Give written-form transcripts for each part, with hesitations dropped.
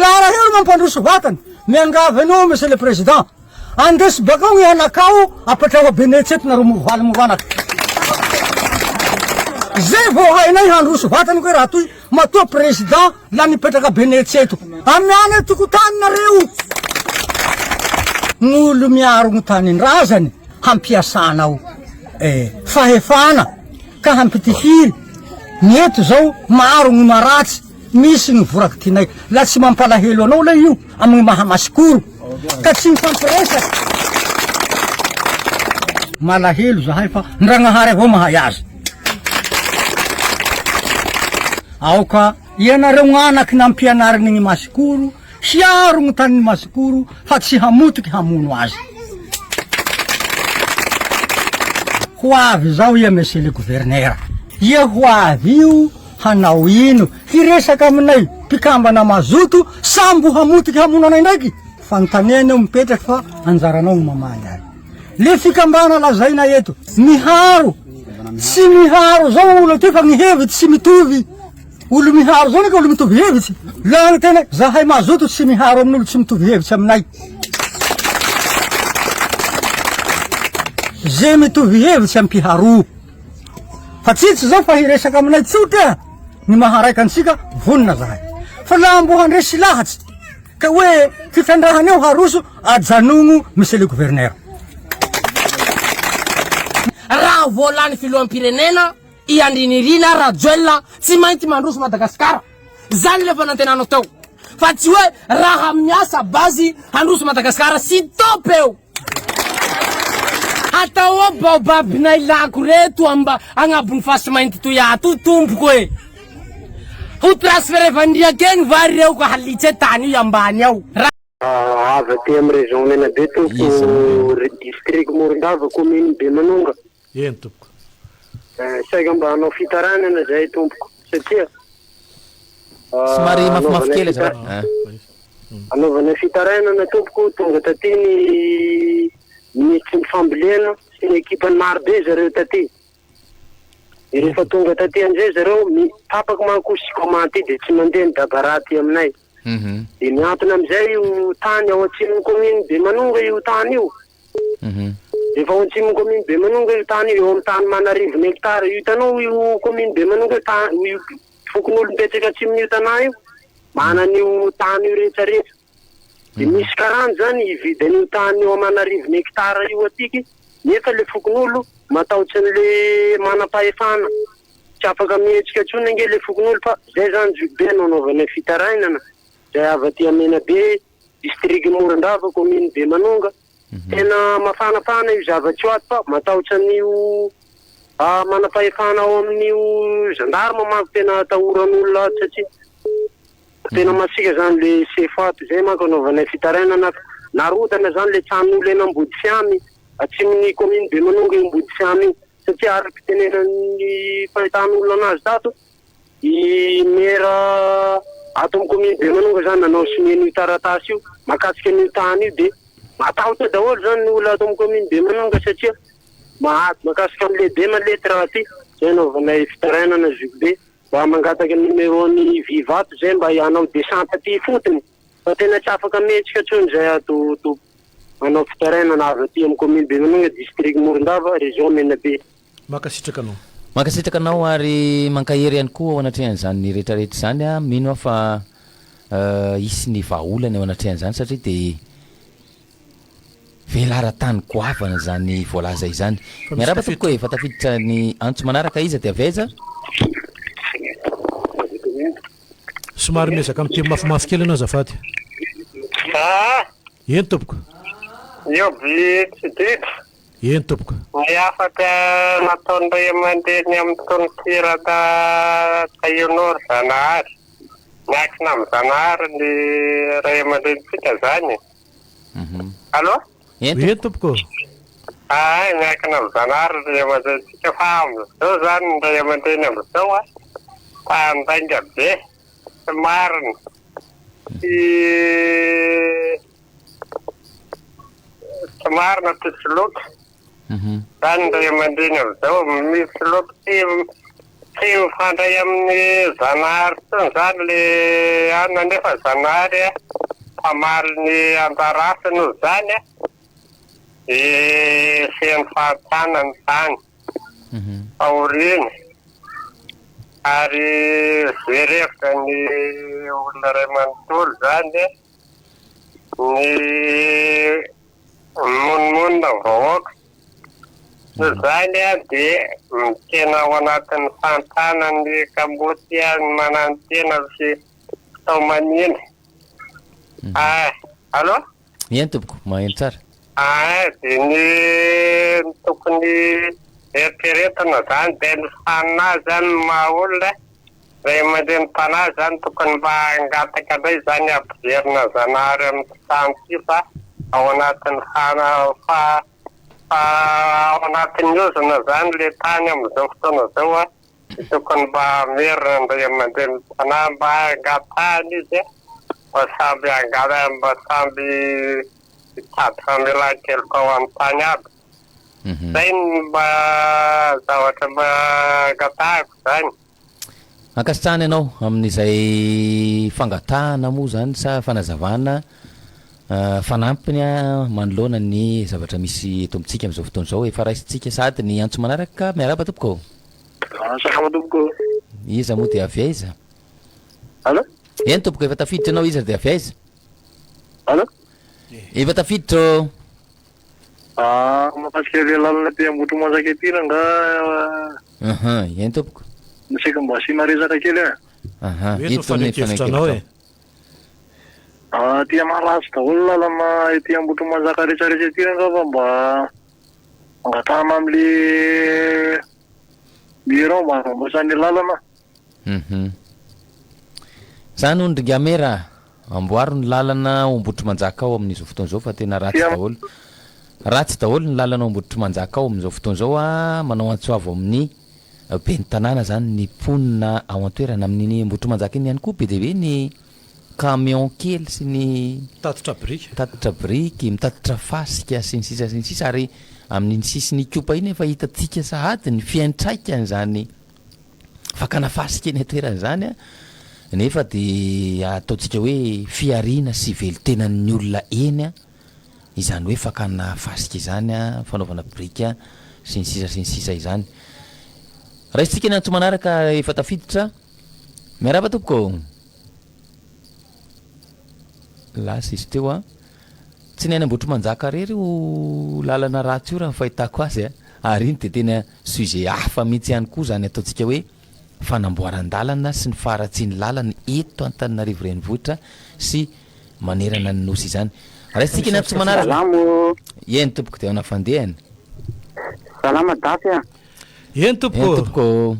Laha raha eo ro mampandroso vatany, miangavy anao Monsieur le Président, andeso bakao gny anakao apetraho a Benetsy eto nareo morovaly moroanaka. Zay vao hainay handroso vatany koe raha toy matoa Président la mipetraka Benetsy eto. Amianay tokotany nareo. Gn'olo miaro gny tanindrazany hampiasanao eh, fahefana ka hampitifiry. Ny eto zao maro gny maratsy. Misy ny voraky tianay. La tsy mampalahelo anao lay io amin'ny maha masikoro ka tsy mifampiresaka. Malahelo zahay fa Ndragnahary avao mahay azy. Aoka ianareo gn'anaky nampianariny gny masikoro hiaro gny tanin'ny masikoro fa tsy hamotiky hamono azy. Ho avy zao ia monsieur le gouverneur. Ia ho avy io Hanao ino? Hiresaka aminay mpikambana mazoto sa mbo hamotika hamono anay ndraiky? Fanontaniana io mipetraky fa anjaranao no mamaly azy. Le fikambana lazaina eto, miharo, tsy miharo zao olo aty fa ny hevitsy tsy mitovy. Olo miharo zao ndraiky olo mitovy hevitsy. La ny tena zahay mazoto tsy miharo amin'olo tsy mitovy hevitsy aminay. Ze mitovy hevitsy ampiharo. Fa tsy tsy zao fa hiresaka aminay tsotra ny maha raika antsika vonona zahay. Fa laha mbo handresy lahatsy ka hoe fitrandrahana eo haroso ajanogno monsieur le gouverneur. Raha vao lany filoham-pirenena i Andry Nirina Rajoelina tsy maintsy mandroso Madagasikara. Zany le fanantenanao teo. Fa tsy hoe raha miasa base handroso Madagasikara stop eo. Atao ao baobabinay lako reto amba agnabon'ny fasy mainty toy ato tompoko e. Ho transferevandriaka egny va reo ka halitse tany io ambany ao. Avy aty amin'ny région Menabe tompoko, district Morondava, commune Bemanonga. Eny tompoko. Saika mba hanao fitarainana zahay tompoko satria Somary mafimafy kely azafady. Anaovana fitarainana tompoko, tonga taty ny minisitry ny fambolena sy ny ekipany maro be zareo taty. De rehefa tonga taty amizay zareo, mi- tapaky manko Sicoma aty de tsy mandeha ny dabara aty aminay. De miantona amizay io tany ao atsimon'ny commune Bemanonga io tany io. Efa ao atsimon'ny commune Bemanonga io tany io, eo amin'ny tany manarivony hectare io. Hitanao io commune Bemanonga io, ta- io fokonolona mipetraka atsimon'io tanà io, manana io tany io rehetra rehetra. Dia misy karana zany hividy an'io tany io aman'arivony hectare io atiky, nefa le fokonolo matahotra an'le manam-pahefana. Tsy afaka mihetsika intsony ange le fokonolo fa zay zany zokibe no anaovanay fitarainana, zay avy aty Menabe, district Morondava, commune Bemanonga. Tena mafanafana io zava-tsoa ato fa matahotra an'io manam-pahefana ao amin'io gendarme manko tena atahoran'olona ato satria tena masiaka zany le sefo ato. Zay manko anaovanay fitarainana ato. Narodana zany le tranon'olo eny Ambodisiamy, atsimon'ny commune Bemanonga io Ambodisiamy io satria araka fitenenan'ny fahitan'olona anazy tato I maire ato amin'ny commune Bemanonga zany nanao sonia an'io taratasy io mahakasika an'io tany io dia matahotra daholo zany ny olona ato amin'ny commune Bemanonga satria mahady mahakasika amin'ny lehibe malety raha ty zay anaovanay fitarainana zokibe mba mangataka numéro ny vivato zay mba hanao descente aty ifotony fa tena tsy afaka mihetsika intsony zay ato tompo manao fitarainana avy aty amin'ny commune Bemanonga district Morondava région Menabe. Mankasitraka anao. Mankasitraka anao ary mankahery ihany koa ao anatrehan'izany rehetrarehetra izany aho. Mino aho fa hisy ny vahaolana eo anatrehan'izany satria dia velaran-tany goavana izany voalaza izany. Fa misy Miarahaba tompoko tafiditra. e, efa tafiditra ny antso manaraka, iza dia avy aiza? Somary miezaka miteny mafimafy kely ianao azafady. Ah! Eny tompoko. Io by tsy diso. Eny tompoko. Ny hafatra nataon'ny ray aman-dreny amin'ny tononkira Tahianao ry Zanahary. Miankina amin'i Zanahary ny ray aman-drenintsika izany e. Allô? Eny Eny tompoko. Ahay, miankina amin'i Zanahary ny ray aman-drenintsika fa amin'izao izany ny ray aman-dreny amin'izao an, mpandainga be, tsy marina, tsy Tsy marina mpisoloky. Zany ny ray aman-dreny amin'izao misoloky tsy. Tsy mifandray amin'ny Zanahary intsony izany le anona nefa Zanahary mpamaly ny anjara asany hozy izany a, dia feno fahantrana ny tany, fahoriana, ary very hevitra ny olona iray manontolo izany, ny mimonomonona vahoaka. Noho izany dia tena ao anatin'ny fahantrana ny kamboty ny mananotena sy fitaomanina. Ah, allô? Eny tompoko, maheno tsara. Ah, dia ny tokony eritreretina izany dia ny fanahy izany no maha olona, ray aman-dreny mpanahy izany tokony mba hangataka indray izany hampiverina Zanahary amin'ity tany ity fa ao anatin'ny fana fa fa ao anatin'ny ozona izany ilay tany amin'izao fotoana izao a, dia tokony mba hamerina ny ray aman-dreny mpanahy mba hangatahana izy mba samby hangala mba samby hitady famelan-keloka ho an'ny tany aby. Zay no mba zavatra mba angatahako zany. Ankasitrahana ianao amin'izay fangatahana moa izany sa fanazavana fanampiny manoloana ny zavatra misy eto amintsika amin'izao fotoana izao. Efa raisintsika sahady ny antso manaraka. Miarahaba tompoko ô. Salama tompoko. Iza moa dia avy aiza? Allo? Eny tompoko, efa tafiditra ianao, iza dia avy aiza? Allo? Efa tafiditra ô. Ah, mahakasika ilay lalana aty Ambohitrimanjaka ity rangaha. Aha, eny tompoko. Ny saika mba asiana resaka kely ah. Aha, Eto ny eto ny fanehoan-kevitra anao e. Ah, aty Maharatsy daholo ny lalana ety Ambohitrimanjaka rehetrarehetra ety rangaha fa mba angatahana amin'le maire ao mba hanamboatra ny lalana. Mhm. Zany hono ry Gamera a! Amboaro ny lalana ao Ambohitrimanjaka ao amin'izao fotoana izao fa tena ratsy daholo. Ratsy daholo ny lalana ao Ambohitrimanjaka ao amin'izao fotoana izao a! Manao antso avo amin'ny ben'ny tanàna izany ny mponina ao an-toerana. Amin'iny Ambohitrimanjaka iny ihany koa be dia be ny camion kely sy ny Mitatitra biriky. Mitatitra biriky, mitatitra fasika sy ny sisa sy ny sisa ary amin'iny sisin'Ikopa iny efa hitantsika sahady ny fiantraikan'izany fakana fasika eny an-toerana izany an, nefa dia ataontsika hoe fihariana sy velon-tenan'ny olona eny an, izany hoe fakana fasika izany an, fanaovana biriky an, sy ny sisa sy ny sisa izany. Raisintsika ny antso manaraka efa tafiditra. Miarahaba tompoko ô. Lasa izy teo an. Tsy ny any Ambohitrimanjaka irery io lalana ratsy io raha ny fahitako azy a! Ary iny dia tena sujet hafa mihitsy ihany koa izany ataontsika hoe fanamboaran-dalana sy ny faharatsian'ny lalana eto Antananarivo Renivohitra sy manerana ny Nosy izany. Raisintsika ny antso manaraka. Salama ô! Eny tompoko dia ahoana fandehany? Salama Dafy a! Eny tompoko Eny ô! tompoko ô!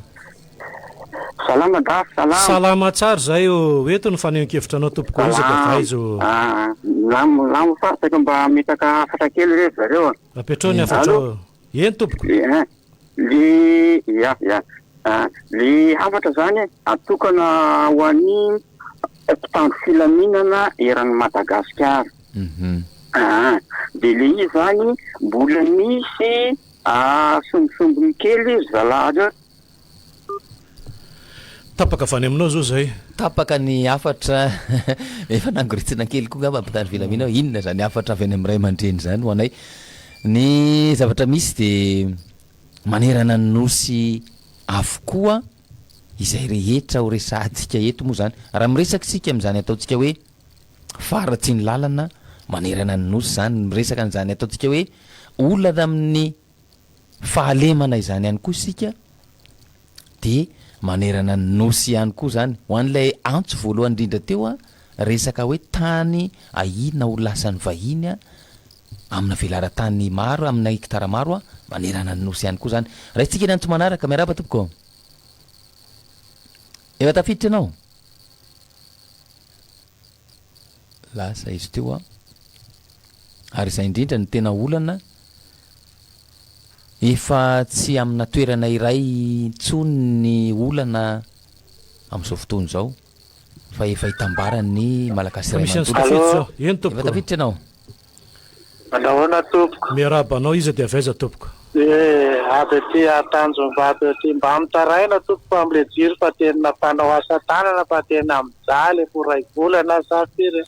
Salama Dafy, salama. Salama tsara izay ô! Eto ny fanehoan-kevitra anao tompoko ô, iza dia avy aiza ô? Salama. Lamo, lamo fa saika mba hametraka hafatra kely re ry zareo a. Apetrao ny hafatra Allô? ô. Eny tompoko. Eh, le, ya, ya. Ah, le hafatra zany atokana ho an'ny mpitandro filaminana eran'i Madagasikara. Ah, de le izy zany mbola misy ah, sombintsombiny kely ry zalahy reo. Tapaka avy any aminao zao zay. Tapaka ny hafatra efa nangoritsina kely koa ngamba mpitandro filaminana hoe inona izany hafatra avy any amin'ny ray aman-dreny izany ho anay. Ny zavatra misy dia manerana ny Nosy avokoa izay rehetra ho resahantsika eto moa izany. Raha miresaka isika amin'izany ataontsika hoe faharatsian'ny lalana manerana ny Nosy izany, miresaka an'izany ataontsika hoe olana amin'ny fahalemana izany ihany koa isika dia manerana ny Nosy ihany koa izany. Ho an'ilay antso voalohany indrindra teo, resaka hoe tany ahiana ho lasan'ny vahiny amina velaran-tany maro, amina hekitara maro manerana ny Nosy ihany koa izany. Raisintsika ny antso manaraka, miarahaba tompoko. Efa tafiditra ianao? Lasa izy teo an. Ary izay indrindra no tena olana, efa tsy amina toerana iray intsony ny olana amin'izao fotoana izao fa efa itambaran'ny Malagasy iray Misy antso manontolo. tafiditra ao. Eny Efa tompoko. tafiditra ianao? Manahoana tompoko? Miarahaba anao, iza dia avy aiza tompoko? Eh, avy aty Tanjombato aty. Mba mitaraina tompoko amle jiro fa tena mpanao asa tanana fa tena mijaly efa ho ray volana sa firy e.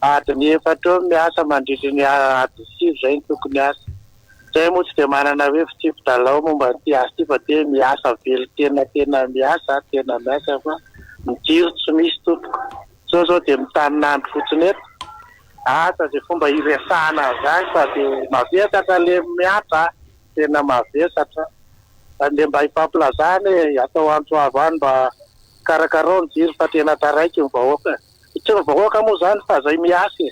Adiny efatra eo miasa mandritry ny adiny sivy zay no tokony hiasa. Zay moa tsy dia manana hoe fitsipi-dalao momba an'ity asa ity fa dia miasa velon-tena tena miasa tena miasa fa ny jiro tsy misy tompoko. Zao zao dia mitanin'andro fotsiny eto. Asa ze fomba hiresahana an'izany fa de mavesatra le mihatra a, tena mavesatra. Fa nde mba hifampilazana e, atao antso avo any mba karakarao ny jiro fa tena taraiky ny vahoaka. Tsy ny vahoaka moa zany fa zay miasa e,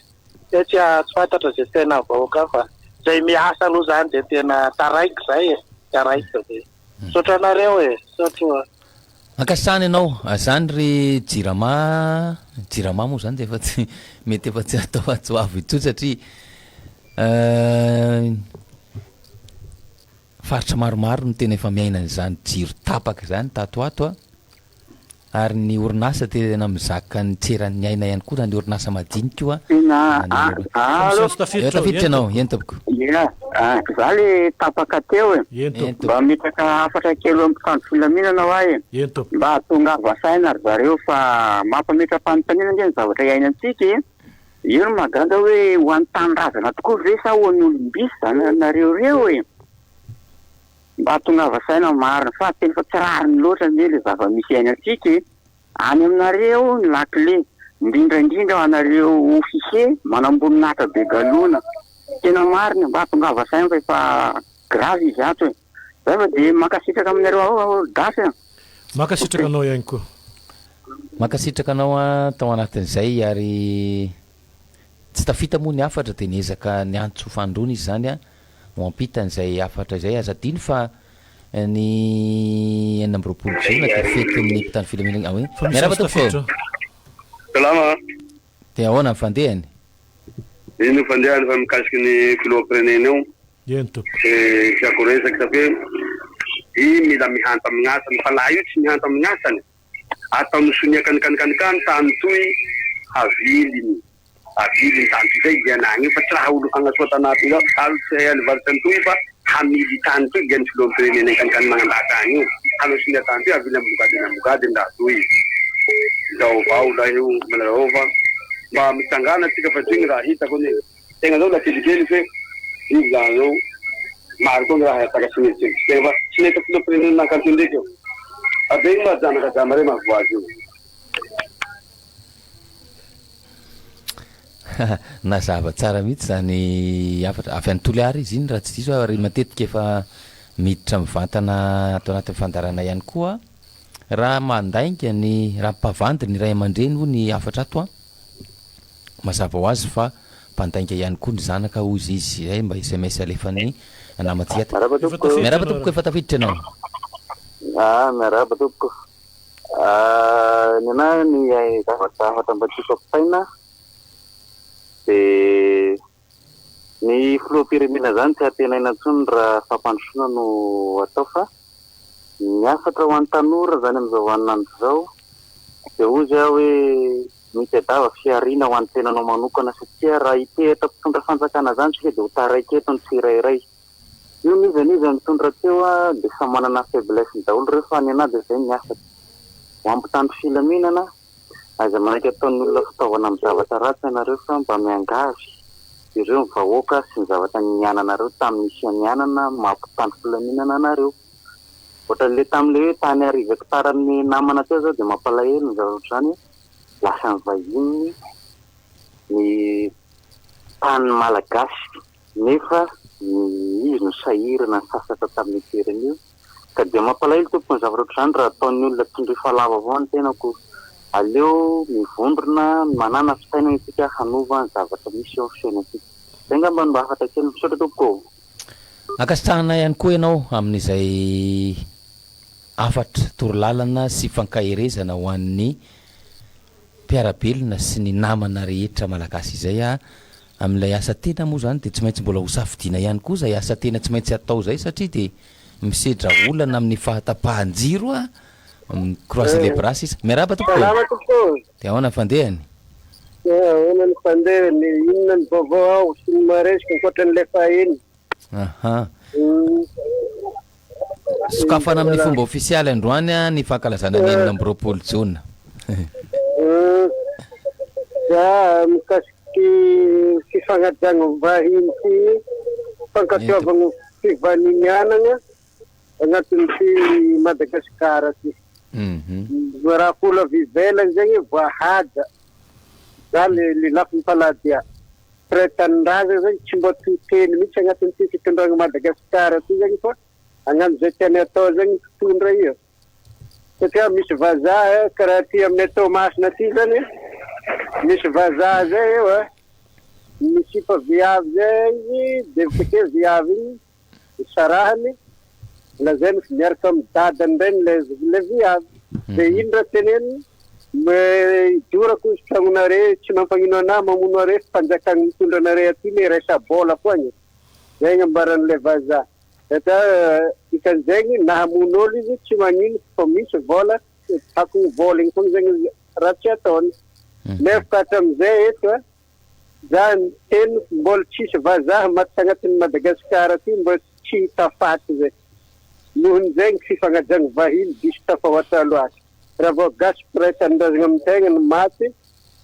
zay tsy tsy fantatra ze fiainan'ny vahoaka fa zay miasa aloha zany de tena taraiky zay e, taraiky be. Misaotra anareo e, misaotra oa. Ankasitrahana ianao zany ry jirama, jirama moa zany dia efa tsy mety efa tsy atao antso avo intsony satria faritra maromaro no tena efa miaina an'izany jiro tapaka izany tato ho ato a, ary ny orinasa tena mizaka ny tsy eran'ny aina ihany koa na ny orinasa madinika io a. Tena na ny a allo. Eo tafiditra ianao, eny tompoko. Ia, za le tapaka teo e. Eny tompoko. Mba ametraka hafatra kely eo amin'ny mpitandro filaminana hoa e. Eny tompoko. Mba tongava saina ry zareo fa mampametra-panontaniana ange ny zavatra iainantsika e. Io no mahagaga hoe ho an'ny tanindrazana tokoa ve sa ho an'ny olom-bisy zany nareo reo e. Mba tongava saina marina fa tena efa tsy rariny loatra anie le zava-misy iainantsika e! Any aminareo ny lakile, indrindra indrindra ho anareo officier manamboninahitra be galona. Tena marina, mba tongava saina fa efa grave izy ato e! Zay fa de mankasitraka aminareo ao gasy a! Mankasitraka anao ihany koa. Mankasitraka anao an tao anatin'izay ary Tsy tafita moa ny hafatra dia niezaka niantso fanindroany izy izany ho ampitan'izay hafatra izay. Aza adino fa ny 26 jona dia fetin'ny mpitandro filaminana. Ah oui. Fa misy Miarahaba azo tompoko. tafiditra. Salama a! Dia ahoana ny fandehany? Ino ny fandehany fa mikasiky ny filoham-pirenena io Eny tompoko. dia tiako resaka satria i mila mihanta amin'ny asany fa lahy io tsy mihanta amin'ny asany. Ataony sonia kankankankan tany toy haviliny haviliny tany toy zay dia nagny fa tsy raha olo hagnasoa tanà toy zao alo tsy hay alivarotra any toy fa hamily tany toy dia ny filoham-pirenena kankan magnandaka agny io hanao sonia tany toy havily ambogadiny ambogadiny raha toy zao vao lahy io manareo fa mba mitsangana tsika fa toy ny raha hitako anie Tegna zao la kelikely fe izy zany zao maro koa ny raha takatry ny eritreritry tegna fa tsy nahita filoham-pirenena nankatò ndraiky aho. Abe igny ma zanaka jamba re mahavoa azy io. Nazava tsara mihitsy izany hafatra, avy any Toliara izy iny raha tsy diso aho ary matetika efa miditra mivantana ato anatin'ny fandaharana ihany koa. Raha mandainga ny, raha mpavandy ny ray aman-dreny hoy ny hafatra ato an. Mazava ho azy fa mpandainga ihany koa ny zanaka hoy izy, izay mba sms alefan'ny namantsika ato. Miarahaba tompoko. Miarahaba tompoko, efa tafiditra ianao. Ah, miarahaba tompoko. Ah, ny anahy ny zavatra hafatra mba tiako ampitaina dia Ny filoham-pirenena izany tsy antenaina intsony raha fampandrosoana no atao fa ny hafatra ho an'ny tanora izany amin'izao vaninandro izao dia hozy aho hoe mitadiava fihariana ho an'ny tenanao manokana satria raha hitehitra mpitondra fanjakana izany isika dia ho taraiky eto ny tsirairay. Io n'iza n'iza nitondra teo dia samy manana ny faiblesse-ny daholo ireo fa ny anah dia izay ny hafatra. Ho an'ny mpitandro filaminana Aza manaiky ataon'ny olona fitaovana amin'ny zavatra ratsy ianareo fa mba miangavy ireo ny vahoaka sy ny zavatra niananareo tamin'ny fianianana maha mpitandro filaminana anareo. Ohatran'ilay tamin'ilay hoe tany arivo hectare ny namana teo zao dia mampalahelo ny zavatra ohatr'izany hoe lasan'ny vahiny ny tany malagasy nefa ny izy no sahirana nisasatra tamin'io toerana io. Ka dia mampalahelo tompoko ny zavatra ohatr'izany raha ataon'ny olona tsindrio lava avao ny tenako. Aleo mivondrona, manàna fisainana isika hanova ny zavatra misy eo amin'ny fiainantsika. Izay angamba no mba hafatra kely. Misaotra tompoko ô. Ankasitrahana ihany koa ianao amin'izay hafatra, torolalana sy fankaherezana ho an'ny mpiara-belona sy ny namana rehetra malagasy izay a! Amin'ilay asa tena moa izany dia tsy maintsy mbola hosafidiana ihany koa izay asa tena tsy maintsy atao izay satria dia misedra olana amin'ny fahatapahan-jiro a! Mi-croiser les bras sisa. Miarahaba tompoko e! Salama tompoko ô! Dia ahoana ny fandehany? Dia ahoana ny fandehany? Inona ny vaovao ao sy ny maresaka ankoatran'ilay fahiny? Aha. Sokafana amin'ny fomba ofisialy androany ny fankalazana ny 26 jona. Za mikasiky fifagnajagna vahiny sy fankatoavagna fivaninianagna agnatin'ity Madagasikara ty. Raha olo avy ivelany zegny voahaja, za le le lafiny faladia. Mpiray tanindrazana zegny tsy mba to teny mihitsy agnatin'ity fitondragna Madagasikara ty zegny fa hagnano zay tiany atao zegny mpitondra io. Satria misy vazaha karaha aty aminay Toamasina aty zany misy vazaha zay eo a, misipa viavy zay izy de avy viavy igny Nisarahany, lazainy fa miaraka amin'ny dadany indray ilay ilay viavy. Dia ino raha teneniny? Me hidorako izy tragnonare, tsy mampagnino anah mamono are fa fanjakagna mitondra anare aty le resa-bola foagna e. Zay ny ambaran'ilay vazaha. Satria dikan'izegny na hamono olo izy tsy magnino fa misy vola, takony vola igny foagna zegny raha tsy ataony. Nefa ka hatramin'izay eto a, Za niteny mbola tsisy vazaha maty tagnatin'i Madagascar aty mba tsy hita faty zay. Nohon'izay ny fifagnajagna vahiny diso tafahoatra loatra. Raha vao gasy mpiray tanindrazagna amin-tegna no maty,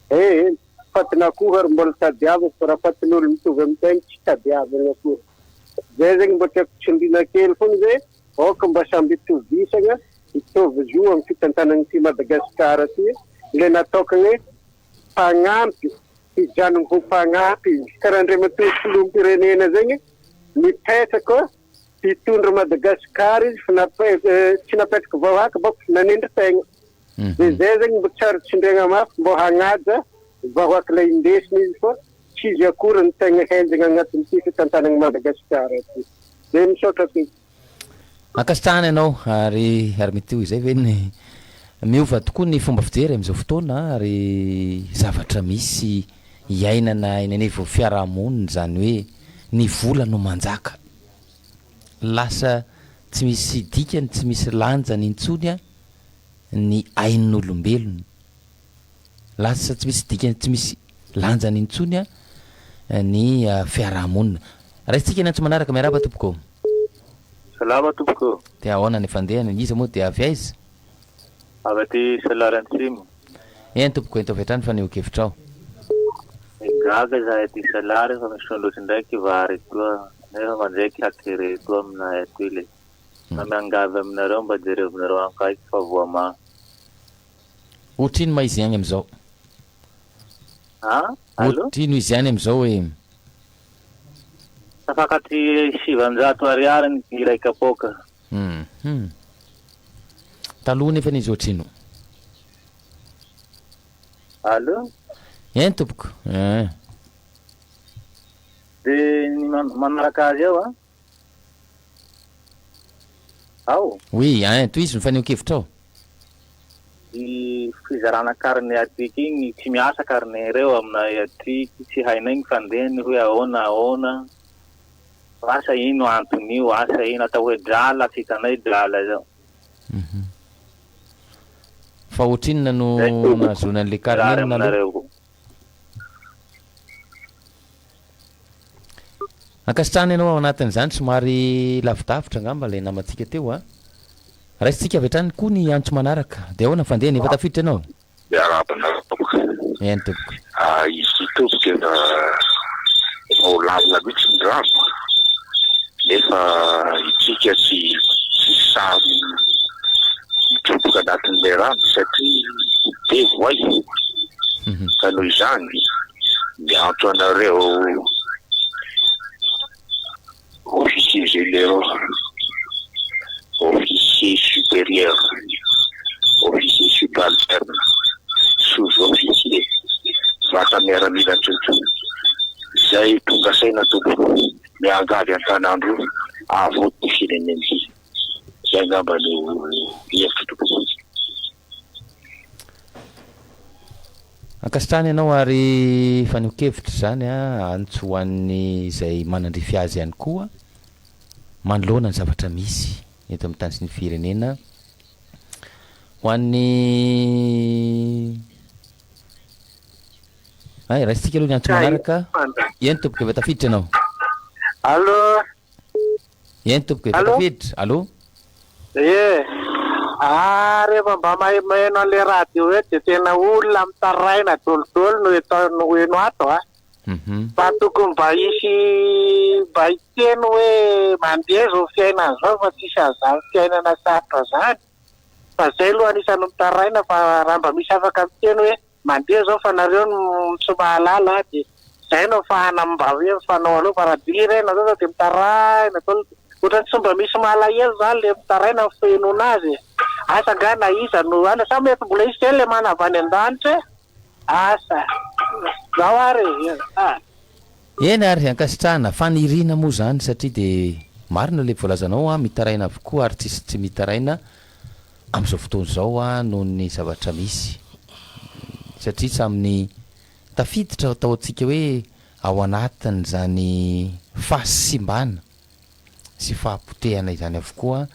eh eh, fatin'akoho ary mbola tadiavigna fa raha fatin'olo mitovy amin-tegna tsy tadiavigna akory. Zay zegny mba tiako tsindriana kely fogna zay, aoka mba samby hitovy isagna, hitovy zo amin'ny fitantanagna ity Madagascar ty, le natokagna mpagnampy, hijanogno ho mpagnampy izy. Karaha Andriamatoa Filoham-pirenena zegny, mipetraka hitondra Madagascar izy fa nape- tsy napetraka vahoaka bôka fa nanendry tegna. De zay zegny mbo tsara tsindriagna mafy mbô hagnaja vahoaka le indesiny izy fa tsy izy akory no tegna henjagna agnatin'ity fitantanagna Madagascar ty. De misaotra tompoko. Ankasitrahana ianao ary ary mety ho izay ve ny miova tokoa ny fomba fijery amin'izao fotoana ary zavatra misy iainana eny anivon'ny fiarahamonina izany hoe ny vola no manjaka. Lasa tsy misy dikany, tsy misy lanjany intsony ny ain'olombelona. Lasa tsy misy dikany, tsy misy lanjany intsony ny fiarahamonina. Raisintsika ny antso manaraka, miarahaba tompoko. Salama tompoko. Dia ahoana ny fandehany, iza moa dia avy aiza? Avy aty Solaire Antsimo. Eny tompoko, ento avy hatrany fanehoan-kevitrao. Gaga izahay aty Solaire fa misondrotra indraiky vary toa nefa mandraiky hakere toa aminay aty le. Mba miangavy aminareo mba jerevinareo ankaiky fa voa mafy. Otrino ma izy agny amizao? An? Allo? Otrino izy any amizao e? Tafakatry 900 ariary ny iray kapoaka. Hum. Taloha nefany izy otrino? Allo? Eny tompoko eh. De ny manaraka azy eo an? Ao? Oui, ein, tohizo ny fanehoan-kevitrao. Ny fizarana carnet atiky igny, tsy miasa carnet reo aminay atiky, tsy hainay ny fandehany hoe ahoana ahoana, asa ino anton'io, asa ino, atao hoe drala, tsy hitanay drala zao. Fa ohatrinona no nahazoana an'le carnet naloha? Ankasitrahana ianao ao anatin'izany, somary lavidavitra angamba ilay namantsika teo a. Raisintsika avy hatrany koa ny antso manaraka. Dia ahoana ny fandehany? Efa tafiditra ianao? Miarahaba anareo tompoko. Eny tompoko. Ah, izy ity tompoko tena efa ho lalina mihitsy ny rano nefa itsika tsy tsy sahy mitroboka anatin'ilay rano satria be voay. Ka noho izany, miantso anareo officiers généraux, officiers supérieurs, officiers subalternes, sous-officiers, vata miaramila tompoko, izay tonga saina tompoko, miangavy an-tanandro avoty ny firenena ity. Izay angamba no hevitro tompoko. Ankasitrahana ianao ary fanehoan-kevitra izany antso ho an'ny izay manandrify azy ihany koa manoloana ny zavatra misy eto amin'ny tany sy ny firenena. Ho an'ny Hay, raisintsika aloha ny antso manaraka. Eny tompoko, efa tafiditra ianao. Allo. Eny tompoko, efa tafiditra. Allô? Ie. Ah, rehefa mba mahay maheno an'ilay radio eto dia tena olona mitaraina dolidoly no eto no heno ato a. Fa tokony mba hisy mba hiteny hoe mandeha izao fiainana izao fa tsisy an'izany fiainana sarotra izany. Fa izay aloha anisan'ny mitaraina fa raha mba misy afaka miteny hoe Mandeha zao fa nareo no tsy mahalala de zay no afahana mba hoe mifanao aleo fa raha direna zao zao de mitaraina daholo otrany tsy mba misy malahelo zany le mitaraina ny fihenoana azy e! Asa nga na iza no any sa mety mbola hisy kely le mana avy any an-danitra e! Asa! Zao ary e! Ah! Eny ary ankasitrahana, faniriana moa zany satria de marina le voalazanao an, mitaraina avokoa ary tsisy tsy mitaraina amin'izao fotoana izao aho noho ny zavatra misy satria samy tafiditra ataontsika hoe ao anatin'izany fahasimbana sy fahapotehana izany avokoa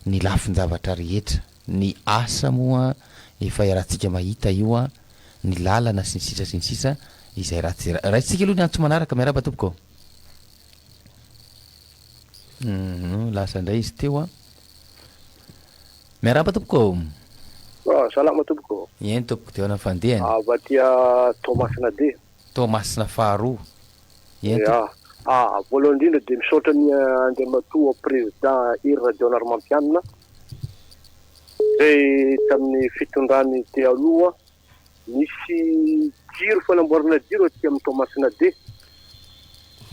ny lafin-javatra rehetra, ny asa moa efa iarahantsika mahita io an, ny lalana sy ny sisa sy ny sisa izay ratsy raisintsika aloha ny antso manaraka, miarahaba tompoko. Lasa indray izy teo an. Miarahaba tompoko ô. Ah, salama tompoko. Eny tompoko, dia ahoana ny fandehany? Avy aty Toamasina D. Toamasina faharoa. Eny tompoko. Ah, voalohany indrindra dia misaotra ny Andriamatoa Président Hery Rajaonarimampianina izay tamin'ny fitondrany teo aloha Nisy jiro fanamboarana jiro aty amin'ny Toamasina D.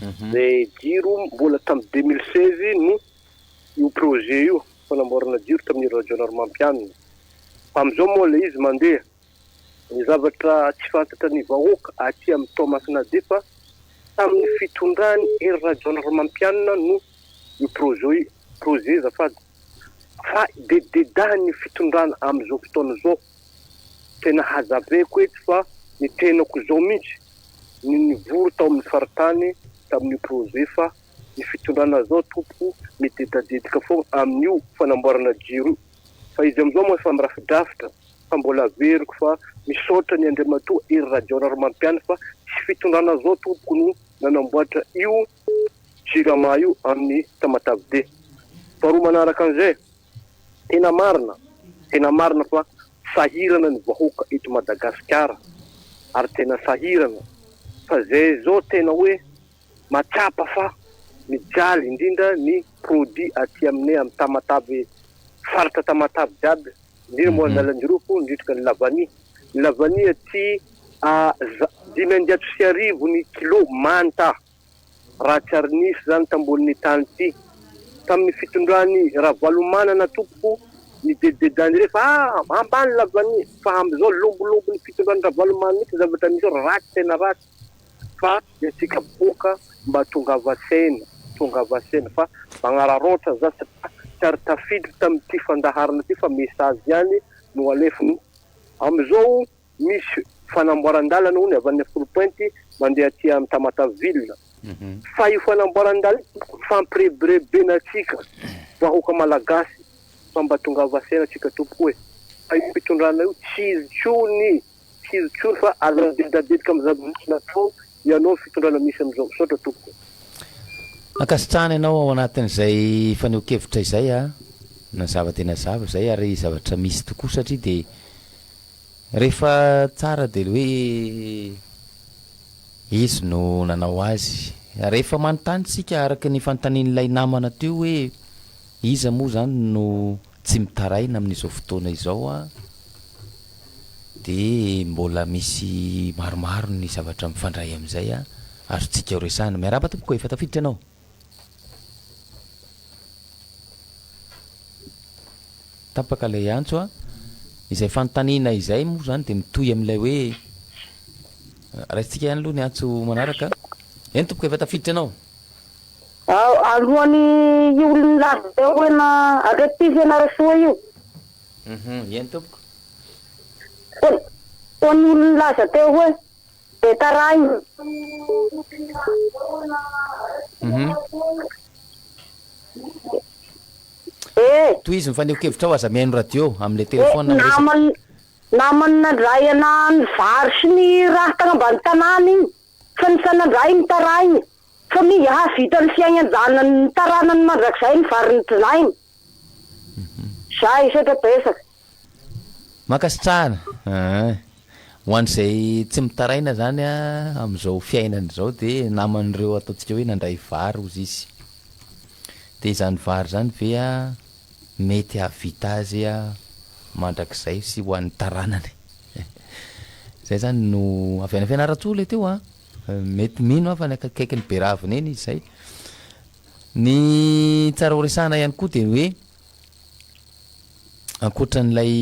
Izay jiro mbola tamin'ny 2016 no io projet io fanamboarana jiro tamin'ny Rajaonarimampianina. Fa amin'izao moa ilay izy mandeha. Ny zavatra tsy fantatra ny vahoaka aty amin'ny Toamasina D fa tamin'ny fitondran'i Hery Rajaonarimampianina no io projet projet azafady fa dededahin'ny fitondrana amin'izao fotoana izao. Tena hazavaiko eto fa ny tenako izao mihitsy no nivory tao amin'ny faritany tamin'io projet fa ny fitondrana zao tompoko midedadedika foagna amin'io fanamboarana jiro io fa izy amin'izao moa efa mirafidrafitra fa mbola averiko fa misaotra ny Andriamatoa Hery Rajaonarimampianina fa tsy fitondrana zao tompoko no nanamboatra io Jirama io amin'ny Tamatave D. Faharoa manaraka an'izay Tena marina, tena marina fa sahirana ny vahoaka eto Madagasikara ary tena sahirana fa zay zao tena hoe matsapa fa mijaly indrindra ny produit aty aminay am Tamatave faritra Tamatave jiaby indrindra moa Analanjirofo indrindra ny lavania ny lavania aty a 1500 ny kilo manta. Raha tsy ary nisy zany tambonin'ny tany ty tamin'ny fitondran'i Ravalomanana tompoko nidedidedany ireny fa ah ambany lavania fa amizao lombolombon'ny fitondran'i Ravalomanana mihitsy zavatra misy ao ratsy tena ratsy fa ny antsika vahoaka mba tongava saina tongava saina fa magnararaotra za satria tsy ary tafiditra tamin'ity fandaharana ty fa message ihany no alefany amizao Misy fanamboaran-dalana hono avy any Foulpointe mandeha aty am Tamatave ville. Fa io fanamboaran-dalana io fampirebirebena antsika vahoaka malagasy fa mba tongava saina tsika tompoko e. Fa io fitondrana io tsy izy tsony, tsy izy tsony fa aza midedadedika am zavamisy natao ianao fitondrana misy amizao. Misaotra tompoko. Ankasitrahana ianao ao anatin'izay fanehoan-kevitra izay a! Nazava dia nazava izay ary zavatra misy tokoa satria dia Rehefa tsara dia hoe izy no nanao azy. Rehefa manontany isika araka ny fanontanian'ilay namana teo hoe iza moa izany no tsy mitaraina amin'izao fotoana izao an, dia mbola misy maromaro ny zavatra mifandray amin'izay an, azontsika horesahina. Miarahaba tompoko, efa tafiditra ianao? Tapaka ilay antso a. Izay fanontaniana izay moa izany dia mitohy amin'ilay hoe raisintsika ihany aloha ny antso manaraka. Eny tompoko efa tafiditra ianao. Alohan'ny io olona nilaza teo hoe na akaiky ity Fianarantsoa io. Eny tompoko. Ho an'ny olona nilaza teo hoe Be tarahina. Eh. Tohizo ny fanehoan-kevitrao, aza mihaino radio amin'ilay telephone miresaka. Namany namany nandray anah ny vary sy ny raha tagny ambany tanàna igny fa ny fa nandray ny tarahina. Fa minga hahavita ny fiaignan-janany ny taranany mandrakizay ny vary notinainy. Zay, misaotra betsaka. Mankasitrahana aa. Ho an'izay tsy mitaraina zany amin'izao fiainana izao dia naman'ireo ataontsika hoe nandray vary hozy izy. Dia izany vary izany ve mety hahavita azy mandrakizay sy ho an'ny taranany? Izay zany no avy any Fianarantsoa ilay teo an! Mety mino aho fa any akaikikaikin'i Beravina eny izy izay. Ny tsara ho resahana ihany koa dia ny hoe ankoatra an'ilay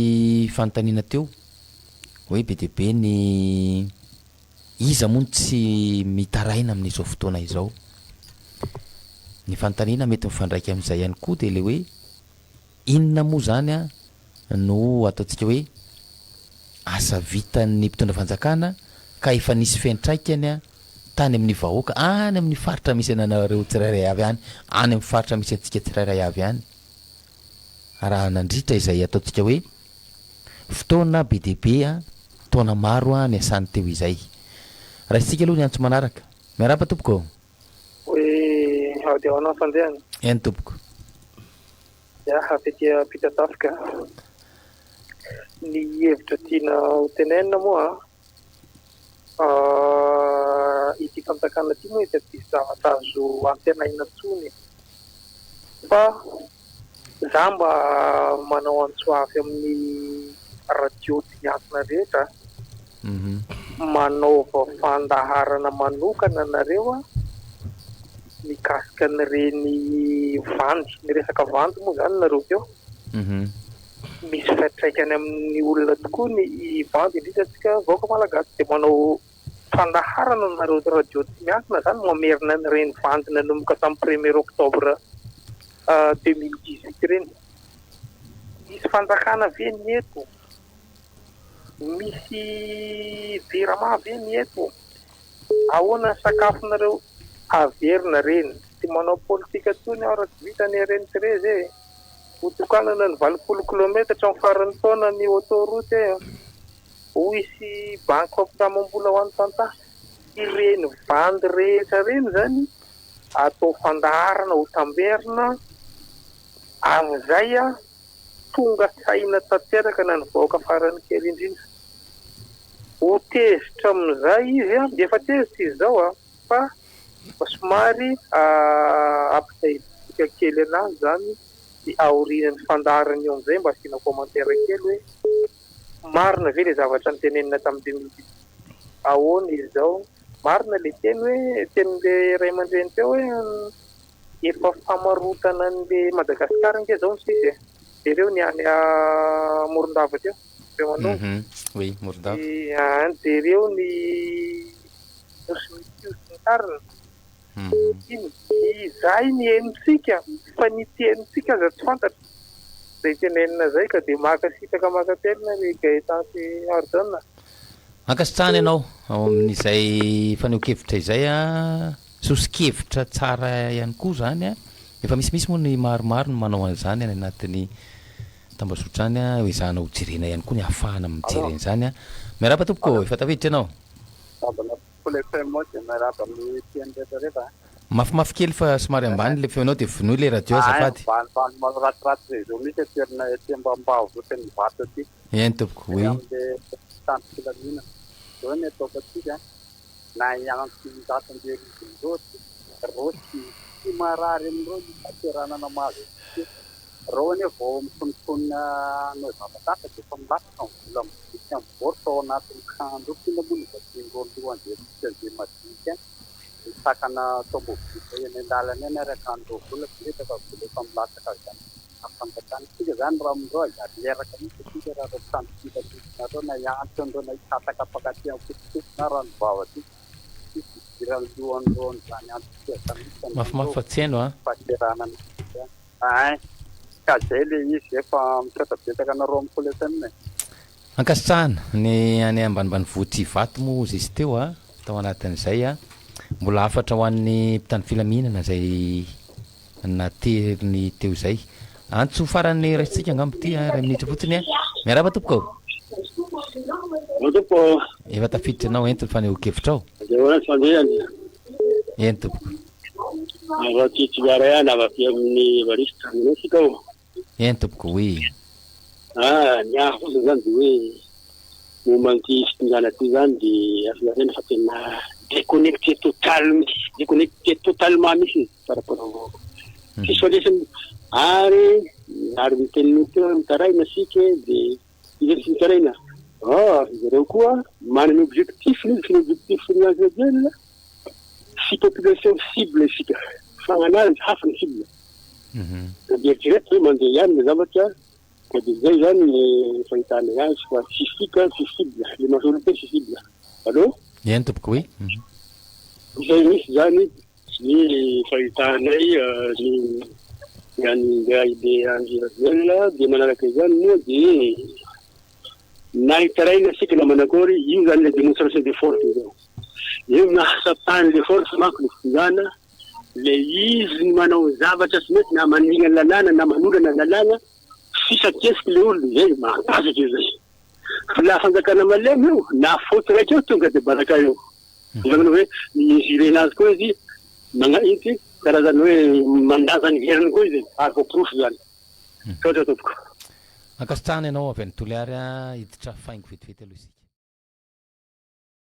fanontaniana teo hoe be dia be ny iza moa no tsy mitaraina amin'izao fotoana izao. Ny fanontaniana mety mifandraika amin'izay ihany koa dia ilay hoe Inona moa izany no ataontsika hoe asa vitan'ny mpitondra fanjakana ka efa nisy fiantraikany tany amin'ny vahoaka, any amin'ny faritra misy anareo tsirairay avy any, any amin'ny faritra misy antsika tsirairay avy any, raha nandritra izay ataontsika hoe fotoana be dia be, taona maro niasany teo izay. Raisintsika aloha ny antso manaraka. Miarahaba tompoko ô! Hoe ao dia ahoana ny fandehany? Eny tompoko. Ya, avy aty Ampitatafika. Ny hevitra tiana ho tenenina moa an, ity fanjakana ity moa efa tsisy zavatra azo antenaina intsony e. Fa za mba manao antso avy amin'ny radio tsy miankina rehetra, manaova fandaharana manokana nareo an, mikasika an'ireny vandy, niresaka vandy moa zany nareo teo, misy fiantraikany amin'ny olona tokoa ny vandy indrindra antsika vahoaka malagasy, dia manao fandaharana nareo radio tsy miankina zany mamerina an'ireny vandy nanomboka tamin'ny premier octobre 2018 ireny. Misy fanjakana ve ny eto? Misy jirama ve ny eto? Ahoana ny sakafonareo? Averina reny. Tsy manao politika tsony aho raha tsy vita ny RN 13 e! Ho tokanana ny 80 kilometatra amin'ny faran'ny taona ny autoroute e! Ho hisy banky fampindramam-bola ho an'ny tantsaha. Ireny vandy rehetra ireny izany atao fandaharana ho tamberina amin'izay tonga saina tanteraka na ny vahoaka farany kely indrindra. Ho tezitra amin'izay izy, efa tezitra izy izao fa somary ampitahizintsika kely anazy izany dia aorian'ny fandaharana io amin'izay mba asiana commentaire kely hoe marina ve ilay zavatra notenenina tamin'ny 2018? Ahoana izy izao? Marina ilay teny hoe tenin'ilay ray aman-dreny teo hoe efa famarotana an'ilay Madagasikara ange izao ny sisa e. Jereo ny any Morondava teo, Bemanonga. Oui, Morondava. Jereo ny Nosy Mitsio sy ny tariny. Iny, izay ny henontsika fa ny tenintsika aza tsy fantatra. Izay tenenina izay ka dia mankasitraka mankatelina ry Gaëtan sy Harijaona. Ankasitrahana ianao ao amin'izay fanehoan-kevitra izay a! Soso-kevitra tsara ihany koa izany a! Efa misimisy moa ny maromaro no manao an'izany any anatin'ny tambazotra any a! Ezahana ho jerena ihany koa ny ahafahana mijery an'izany a! Miarahaba tompoko ô! Efa tafiditra ianao? Miarahaba Cool FM dia miarahaba amin'ny mpihaino rehetra rehetra a! Mafimafy kely fa somary ambany ilay feonao dia vonoy ilay radio azafady. Ay, ambanimbany manao ratsiratsy réseau mihitsy aty aminay aty ambanimbanivohitra ny Ivato aty. Eny tompoko, oui. Amin'ilay mpitandro filaminana. Izao ny ataoko antsika, na hiantso izato andeha rivo ireo, ireo tsy tsy marary amin'ireo ny fahaseranana mahazo antsika. Ireo anie vao mitonontonona hanao zavatra hafa dia efa milatsaka ny vola mivoaka amin'ny baoritra ao anatin'ny camp ndreo. F'inona moa no vakian'ireo lohan-dry antsika izay madinika any. Misakana tomobile eny an-dalana eny ary akan'ireo vola kanefa efa vola efa milatsaka avy any amin'ny fanjakana. Isika izany raha amin'ireo aza reraka mihitsy isika raha ireo mpitandro filaminana ireo na hiantso an'ireo na hikatsaka mpankatỳ amin'ny fotofoto na ranovava aty. Tsisy idiran'ny lohan'ireo an'izany antom-pihazana mihitsy amin'ireo Mafimafy fa tsy haino an! fahaterahana mihitsy. Ein! Ka zay le izy efa misaotra betsaka anareo amin'ny Cool FM e! Ankasitrahana ny any ambanimbanivohitr' Ivato moa ozy izy teo a, tao anatin'izay a. Mbola hafatra ho an'ny mpitandro filaminana izay nateriny teo izay. Antso farany raisintsika angamba ity a, iray minitra fotsiny a. Miarahaba tompoko ô. Bonjour tompoko. Efa tafiditra ianao, ento ny fanehoan-kevitrao. Dia ahoana ny fandehany? Eny tompoko. Avy aty Toliara ihany, avy aty amin'ny Evariste aminay isika ao. Eny tompoko, oui. Ah, ny ahy fotsiny izany dia hoe momba an'ity fitondrana ity izany dia azo lazaina fa tena déconnecté total mihitsy, déconnecté totalement mihitsy izy par rapport au vahoaka. Tsisy ifandraisany ary ary ny teninao teo hoe mitaraina isika dia iza no tsy mitaraina? Ah, ry zareo koa manana objectif-ny izy, fa ny objectif-n'ny Andry Rajoelina tsy population cible isika fa gn'anazy hafa ny cible. Dia eritrereto hoe mandeha ihany ny zavatra ka dia izay izany ny fahitanay azy fa tsy isika tsy cible, le majorité tsy cible. Allô? Eny tompoko, oui. Izay mihitsy izany ny fahitanay ny ny an'i Ingahibe Andry Rajoelina dia manaraka izany moa dia na hitaraina isika na manakory io izany le démonstration de force izao. Eo nahatsapany le force manko le fitondrana, le izy ny manao zavatra tsy mety na maningana ny lalàna na manolana ny lalàna, sisa kesika le olona, zay mahatazatra io zay. Fa la fanjakana malemy io, na faute raiky eo tonga de baraka eo. Izany hoe mi-mesurer azy koa izy, magna ino ty, karazany hoe mandaza ny heriny koa izy e, ary voaporofo zany. Misaotra tompoko. Ankasitrahana ianao avy any Toliary a, hiditra faingo vetivety aloha isika.